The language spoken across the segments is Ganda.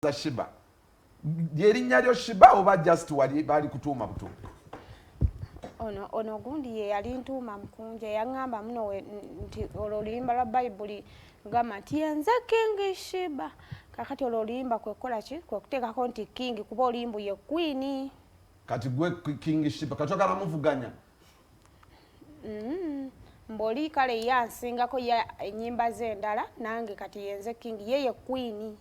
Sheebah, lyerinnya lyo Sheebah oba just wali baali kutuuma butuuma? Ono gundi ye yali ntuuma Mukunja, yaŋŋamba muno nti olwo oluyimba lwa Bayibuli gamba nti yenze King Sheebah. Kakati olwo oluyimba kwekukola ki? Kwe kuteekako nti King, kuba oluyimbu ye Queen. Kati gwe King Sheebah, kati oyagala muvuganya? Mboli kale ye ansingako ye ennyimba ze endala, nange kati yenze King, ye ye Queen.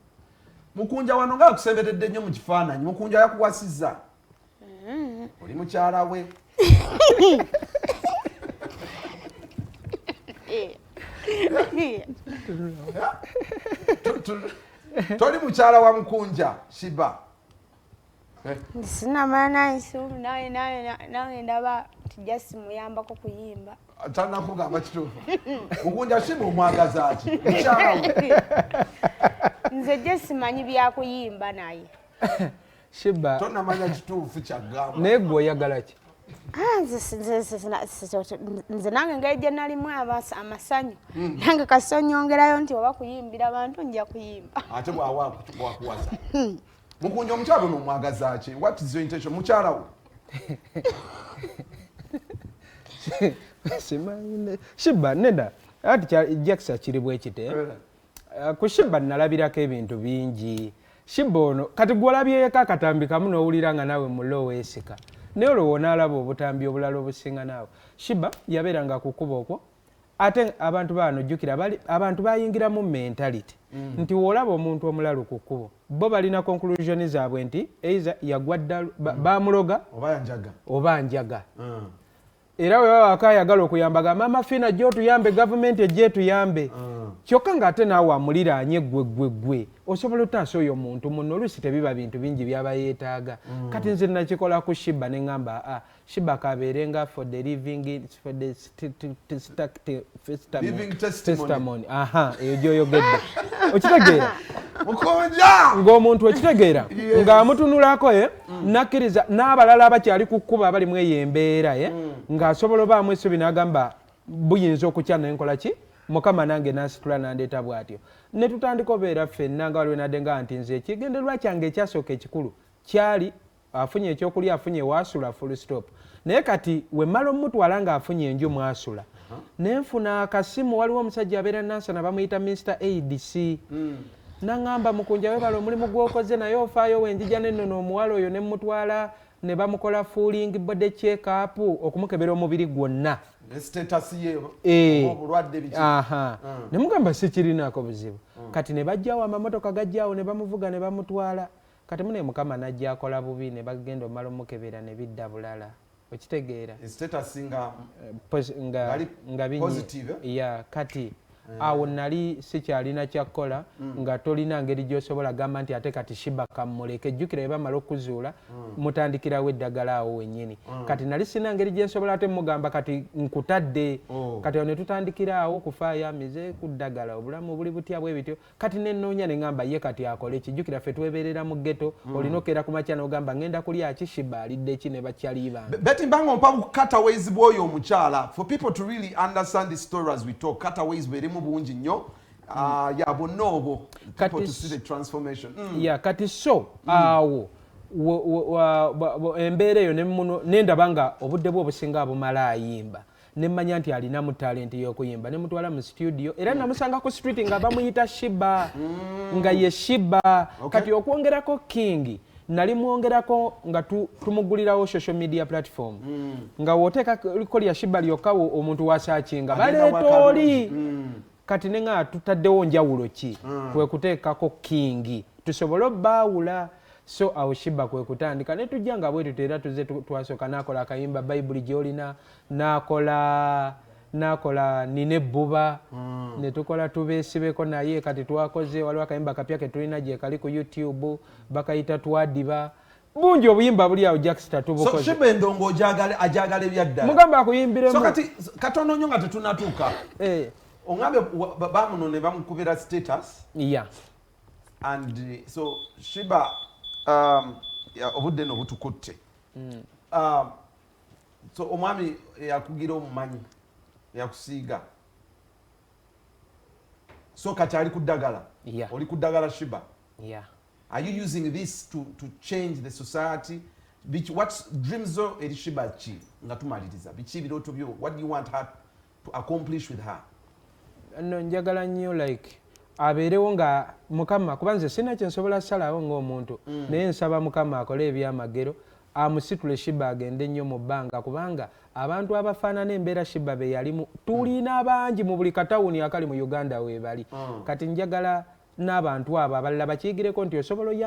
Mukunja wano nga akusemberedde nnyo mu kifaananyi. Mukunja yakuwasizza, oli mukyala we? Toli mukyala wa Mukunja, Sheebah? Sinamala nange ndaba nti just muyambako kuyimba. Tanakugamba kituufu. Mukunja, Sheebah omwagaza ki? Mukyala we. Nze je simanyi byakuyimba naye. Sheebah. Tonamanya kituufu kyagamba. Naye gwe oyagala ki? Ah, nze nange engeri gye nalimu amasanyu, nange kasita nyongerayo nti oba kuyimbira abantu, nja kuyimba. Ate bwawa bwakuwasa. Mukunja, omukyala ono omwagaza ki? What is your intention, mukyala we? Simanyi Sheebah neda ati jakisa kiri bwe kite. Ku Sheebah nalabirako ebintu bingi. Sheebah ono kati gwolabyeyeko akatambi kamu n'owulira nga naawe mulo weesika, naye olwo wonaalaba obutambi obulala obusinga naawe. Sheebah yabeeranga ku kkubo okwo, ate abantu baano jjukira abantu bayingiramu mentality nti woolaba omuntu omulalu ku kkubo, bo balina conclusion zaabwe nti either yagwa ddalu, bamuloga oba yanjaga. Oba njaga. Era bwe baba bakayagala okuyamba, ga Maama Fiina jja otuyambe, gavumenti ejja etuyambe. Kyokka ng'ate naawe amuliraanye, gwe gwe gwe osobola otaasa oyo muntu munno. Oluusi tebiba bintu bingi byaba yeetaaga. Kati nze nakikola ku Sheebah ne ŋŋamba, aa, Sheebah kabeere nga for the living, for the Living testimony. Testimony. Aha, eyo gyoyogedde okitegeera. Mukunja. Ng'omuntu okitegeera ng'amutunulako ye nakkiriza n'abalala abakyali ku kkubo abali mu eyo embeera ye, ng'asobola obaamu essubi n'agamba buyinza okukya nenkola ki, Mukama nange nansitula nandeeta bw'atyo ne tutandika obeera ffenna. Nga waliwo nadde nga nti nze ekigendererwa kyange ekyasooka ekikulu kyali afunye ekyokulya, afunye waasula, full stop. Naye kati wemmala omutwala ng'afunye enju mwasula, nenfuna akasimu. Waliwo omusajja abeera Nansana, bamuyita Mr Adc. Naŋŋamba, "Mukunja, webala omulimu gw'okoze, naye ofaayo wenjija nennono omuwala oyo ne mutwala ne bamukola full body check up, okumukebera omubiri gwonna." Ne status ye oba obulwadde biki? Aha. Ne mugamba sikirinaako buzibu. Kati ne bajjawo amamotoka gajjawo ne bamuvuga ne bamutwala. Kati mune Mukama najja akola bubi, ne bagenda omala omukebera ne bidda bulala, okitegeera? Status nga nga Ngali nga positive, eh? Ya, kati awo nali sikyalina kyakkola, nga tolina ngeri gy'osobola gamba nti ate kati Sheebah kammuleke. Jjukira bwe bamala okuzuula, mutandikirawo eddagala awo wennyini. Kati nali sina ngeri gye nsobola ate mugamba kati nkutadde. Oh. Kati awo ne tutandikira awo okufaayo amize ku ddagala, obulamu buli butya bwe bityo. Kati nenoonya ne ŋŋamba ye kati akole ki? Jjukira ffe twebeerera mu ghetto. Olina okeera ku makya n'ogamba ŋŋenda kulya ki, Sheebah alidde ki ne bakyali bange. Betty Mbanga, ompa cutaways bw'oyo omukyala, for people to really understand this story as we talk. Cutaways bwerimu bungi nnyo. Ya bonna obwo people to see the transformation. Ya, kati so awo embeera eyo nendaba nga obudde bwe obusinga abumala ayimba, nemmanya nti alinamu talent y'okuyimba, nemutwala mu studio. Era namusanga ku street nga bamuyita Sheebah, nga ye Sheebah. Kati okwongerako King, nali mwongerako nga tumugulirawo social media platform, nga wooteekako lya Sheebah lyokka, omuntu wasearchinga Agenda baleeta wakalungi. oli. Kati ne nga tutaddewo njawulo ki? Kwe kuteekako King tusobole obbaawula. So awo Sheebah kwe kutandika ne tujja nga bwe tutyo. Era tuze twasooka n'akola akayimba Bayibuli gy'olina, n'akola nina ebbuba, ne tukola tubeesibeko. Naye kati twakoze, waliwo akayimba kapya ke tulina gye kali ku YouTube, bakayita Twadiba. Bungi obuyimba buli awo, Jackster, So tubukoze. Sheebah endongo ajagala ebyaddala. Mugamba akuyimbiremu. So kati katono nnyo nga tetunatuuka, oŋambye bamuno ne bamukubira status and so Sheebah, obudde no butukutte. So omwami yakugira omumanyi yakusiiga, so kati ali ku ddagala? Yeah. Oli ku ddagala, Sheebah? Yeah. Are you using this to change the society? Biki, what's dreams zo eri Sheebah ki nga tumaliriza? Biki ebirooto byo? What do you want her to accomplish with her? No, njagala nnyo like abeerewo nga Mukama, kuba nze sina kyensobola salawo ng'omuntu, naye nsaba Mukama akole ebyamagero, amusitule Sheebah agende nnyo mu bbanga, kubanga abantu abafaanana embeera Sheebah be yalimu tulina bangi mu buli katawuni akali mu Uganda weebali. Kati njagala n'abantu abo abalala bakiyigireko nti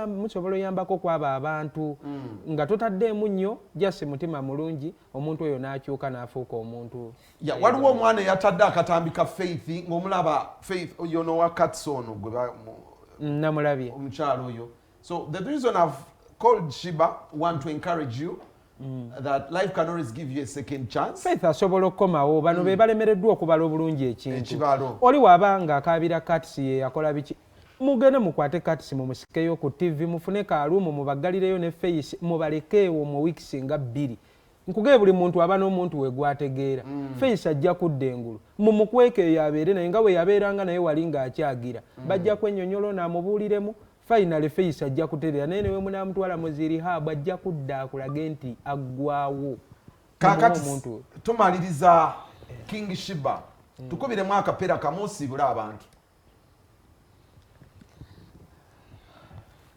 musobola oyambako kwabo abantu nga totaddeemu nnyo, just mutima mulungi, omuntu oyo n'akyuka n'afuuka omuntu. Ya, waliwo omwana eyatadde akatambi ka Faith ng'omulaba Faith yono wa Kats ono gwe Namulabye. Omukyalo oyo. So the reason I've called Sheebah, want to encourage you that life can always give you a second chance. Faith asobola okukomawo. Bano be balemereddwa okubala obulungi ekintu. Ekibalo. Oli waaba ng'akaabira Kats ye yakola biki, mugende mukwate Kats mumusikeyo ku TV, mufune kaaluumu, mubaggalireyo ne Faith, mubalekeewo mu weeks nga 2. Nkugee buli muntu aba n'omuntu we gwategeera. Faith ajja kudda engulu, mumukweke eyo abeere naye nga bwe yabeeranga naye wali ng'akyagira. Bajja kwennyonnyola ono amubuuliremu. Finally Faith ajja kutereera, naye newe munaamutwala mu zi rehab ajja kudda akulage nti aggwawo. Kaakati Mumuwe omuntu we. tumaliriza, King Sheebah, tukubiremu akapeera kamusiibule abantu.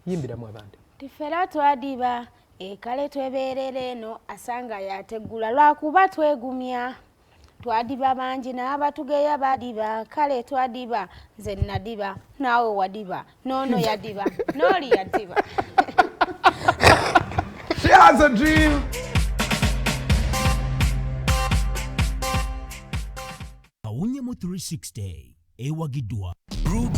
Yimbiramu abantu. Tifera twadiba ekale twebeerera eno asanga yateggula lwakuba twegumya twadiba bangi n'abatugeya badiba kale twadiba nze nadiba naawe wadiba n'ono yadiba n'oli yadiba. She has a dream. Kawunyemu 360 ewagiddwa Brew.